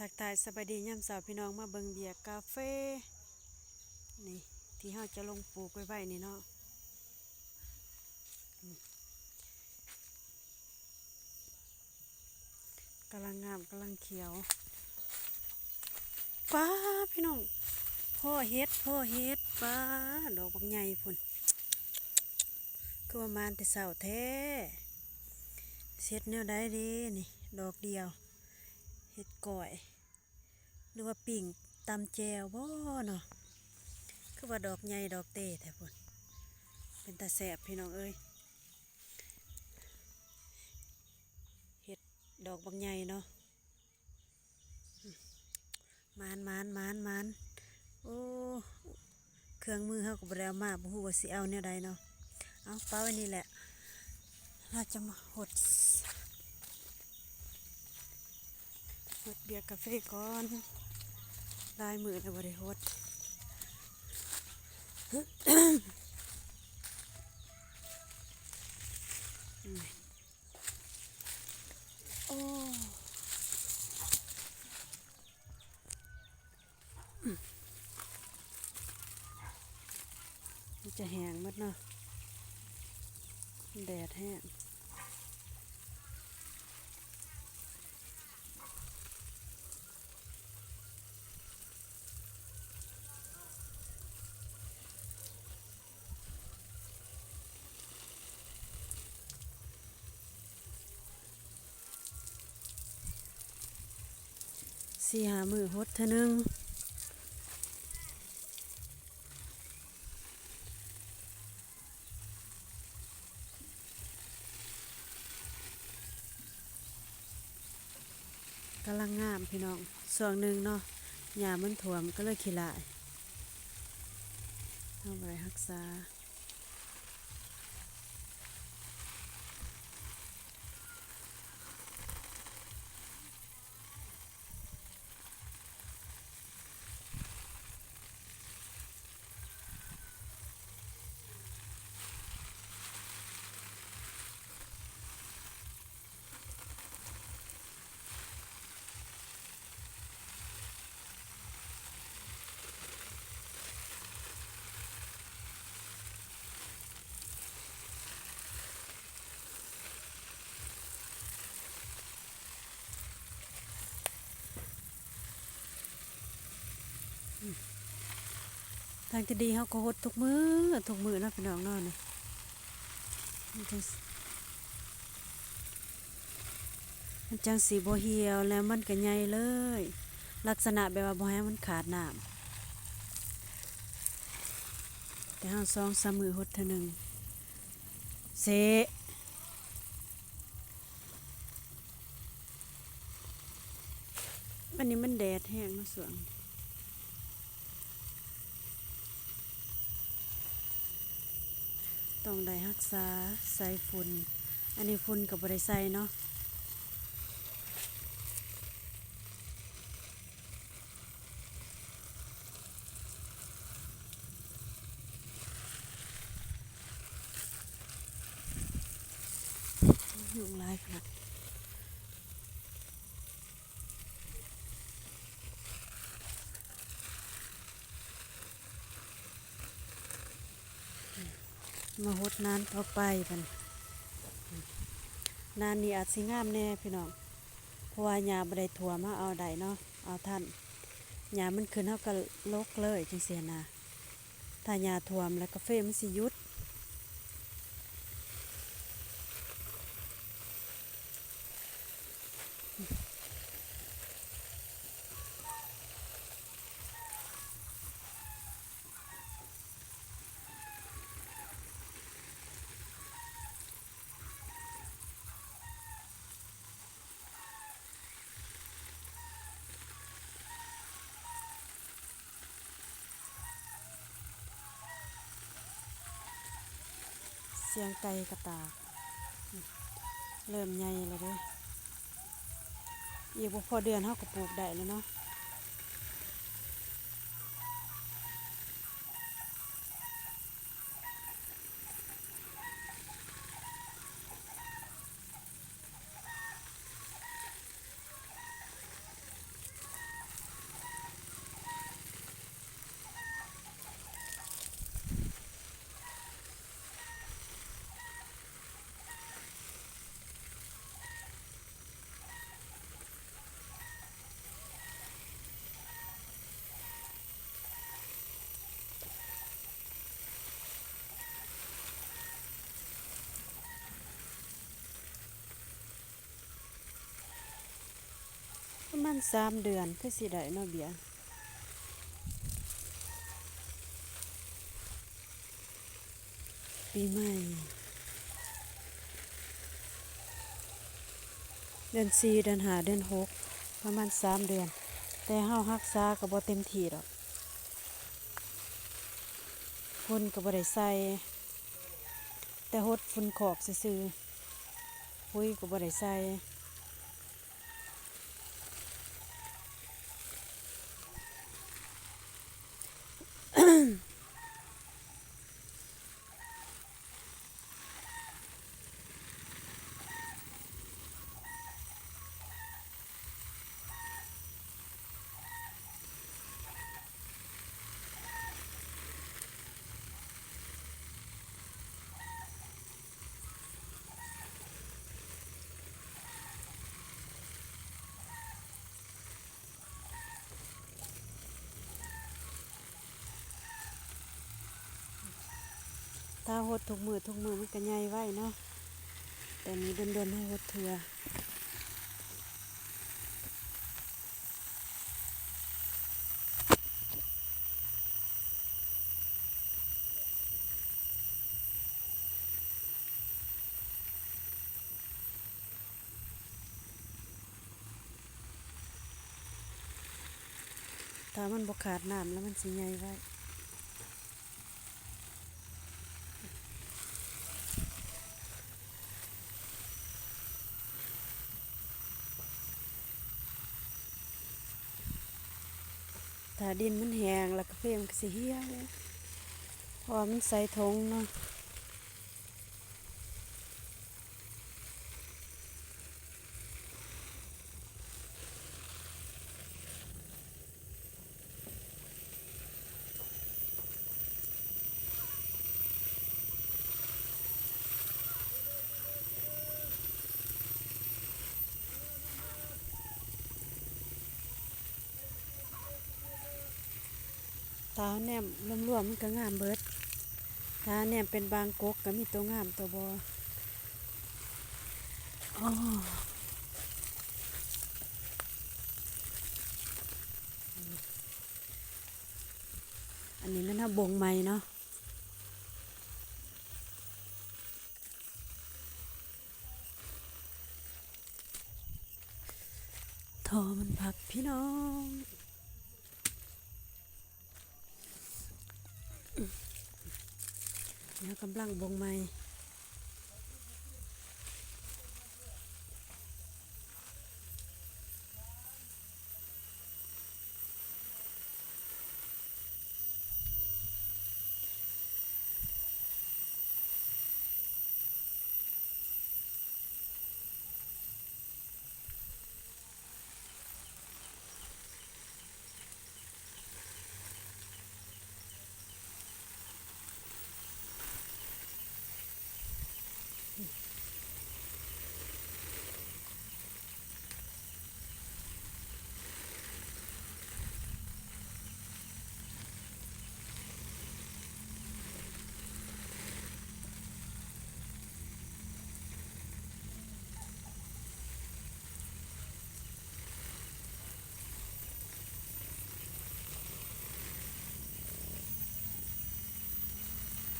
ທັກທາຍສະບາຍດີຍາມເຊົ້າພີ່ນ້ອງ ມາເບິ່ງເບ້ຍກາເຟນີ້ ທີ່ເຮົາຈະລົງປູກໄວ້ໆນີ້ເນາະ. ກຳລັງງາມ ກຳລັງຂຽວ. ປ້າ ພີ່ນ້ອງ ພໍ້ເຫັດ ພໍ້ເຫັດ ປ້າ ດອກບັກໃຫຍ່ພຸ້ນ. ຄືວ່າມານແຕ່ເຊົ້າແທ້. ເຮັດແນວໃດເດນີ້ ດອກດຽວ ເຮັດກ້ອຍ ຫຼືວ່າປີ້ງຕຳແຈ່ວບໍເນາະ? ຄືວ່າດອກໃຫຍ່ດອກເຕແທ້ພຸ້ນ. ເປັນຕາແຊບພີ່ນ້ອງເອີຍ ເຫັດດອກບັກໃຫຍ່ເນາະ. ໝານ ໝານ ໝານ ໝານ. ໂອ້ ເຄື່ອງມືເຮົາກໍບໍ່ໄດ້ເອົາມາ ບໍ່ຮູ້ວ່າຊິເອົາແນວໃດເນາະ. ເອົາ ປະໄວ້ນີ້ແຫຼະ ເຮົາຈະມາຫົດ ຫົດເບ້ຍກາເຟກ່ອນ ຫຼາຍມື້ແລ້ວບໍ່ໄດ້ຫົດ. ໂອ້ ມັນຈະແຫ້ງໝົດເນາະ ແດດແຮງ. ສີ່ຫ້າມື້ຫົດເທື່ອໜຶ່ງ. ກຳລັງງາມພີ່ນ້ອງ ຊ່ວງໜຶ່ງເນາະ ຫຍ້າມັນຖ້ວມກໍເລີຍຂີ້ຫຼ້າຍ ເຮົາບໍ່ໄດ້ຮັກສາ. ທາງທີ່ດີເຮົາກໍຫົດທຸກມື້ ທຸກມື້ເນາະ ພີ່ນ້ອງເນາະ ນີ້ ມັນຈັ່ງ ມັນຈັ່ງຊິບໍ່ຫ່ຽວ ແລ້ວມັນກໍໃຫຍ່ເລີຍ ລັກສະນະແບບວ່າບໍ່ໃຫ້ມັນຂາດນ້ຳ. ແຕ່ເຮົາສອງສາມມື້ຫົດເທື່ອໜຶ່ງ ເຊ ອັນນີ້ມັນແດດແຮງເນາະ ຊ່ວງ ຕ້ອງໄດ້ຮັກສາ ໃສ່ຝຸ່ນ ອັນນີ້ຝຸ່ນກໍບໍ່ໄດ້ໃສ່ເນາະ. ຍຸງຫຼາຍຂະໜາດ ມາຫົດນານຕໍ່ໄປບັດນີ້. ນານນີ້ອາດຊິງາມແດ່ພີ່ນ້ອງ ເພາະວ່າຫຍ້າບໍ່ໄດ້ຖ້ວມ ເຮົາເອົາໄດ້ເນາະ ເອົາທັນ ຫຍ້າມັນຂຶ້ນ ເຮົາກໍຫຼົກເລີຍຈັ່ງຊີ້ນະ. ຖ້າຫຍ້າຖ້ວມແລ້ວກາເຟມັນຊິຢຸດ. ສຽງໄກ່ກະຕາກ ເລີ່ມໃຫຍ່ແລ້ວເດ້. ອີກບໍ່ພໍເດືອນເຮົາກໍປູກໄດ້ແລ້ວເນາະ. ເ ສາມເດືອນຄືຊິໄດ້ເນາະເບ້ຍ. ປີໃໝ່ ເດືອນສີ່ ເດືອນຫ້າ ເດືອນຫົກ ປະມານສາມເດືອນ, ແຕ່ເຮົາຮັກສາກໍບໍ່ເຕັມທີ່ດອກ. ຝຸ່ນກໍບໍ່ໄດ້ໃສ່ ແຕ່ຫົດຝຸ່ນຄອກຊື່ໆ, ປຸ໋ຍກໍບໍ່ໄດ້ໃສ່. ຖ້າຫົດທຸກມື້ທຸກມື້ມັນກໍໃຫຍ່ໄວເນາະ, ແຕ່ນີ້ດົນໆເຮົາຫົດເທື່ອ. ຖ້າມັນບໍ່ຂາດນ້ຳແລ້ວມັນຊິໃຫຍ່ໄວ. ຖ້າດິນມັນແຫ້ງແລ້ວກາເຟມັນກໍຊິຫ່ຽວ ເພາະວ່າມັນໃສ່ຖົງເນາະ. ຖ້າແນມລວມໆມັນກໍງາມເບິດ, ຖ້າແນມເປັນບາງກົກກໍມີຕົວງາມຕົວບໍ່. ອໍ ອັນນີ້ແມ່ນເຮົາບົ່ງໃໝ່ເນາະ. ທໍ່ມັນພັບພີ່ນ້ອງ, ແລ້ວກຳລັງບົ່ງໃໝ່.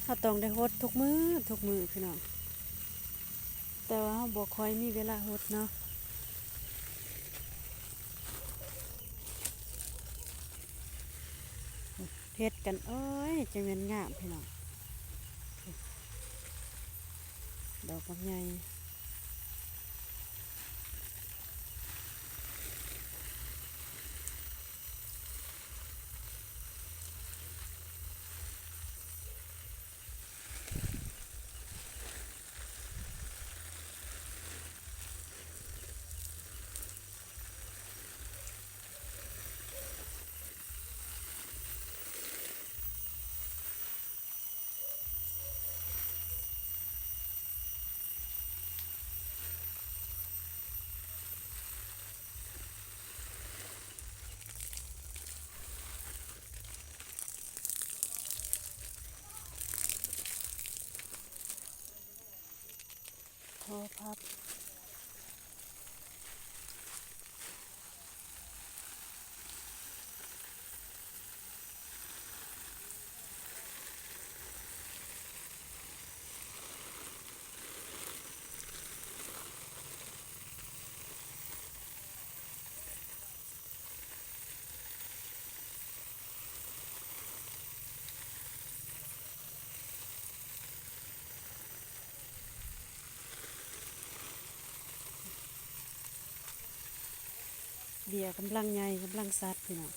ເຮົາຕ້ອງໄດ້ຫົດທຸກມື້ ທຸກມື້ພີ່ນ້ອງ, ແຕ່ວ່າເຮົາບໍ່ຄ່ອຍມີເວລາຫົດເນາະ. ເຮັດກັນ ໂອ້ຍ ຈັ່ງແມ່ນງາມພີ່ນ້ອງ, ດອກບັກໃຫຍ່. ເ ເບ້ຍກຳລັງໃຫຍ່ ກຳລັງສັດພີ່ນ້ອງ.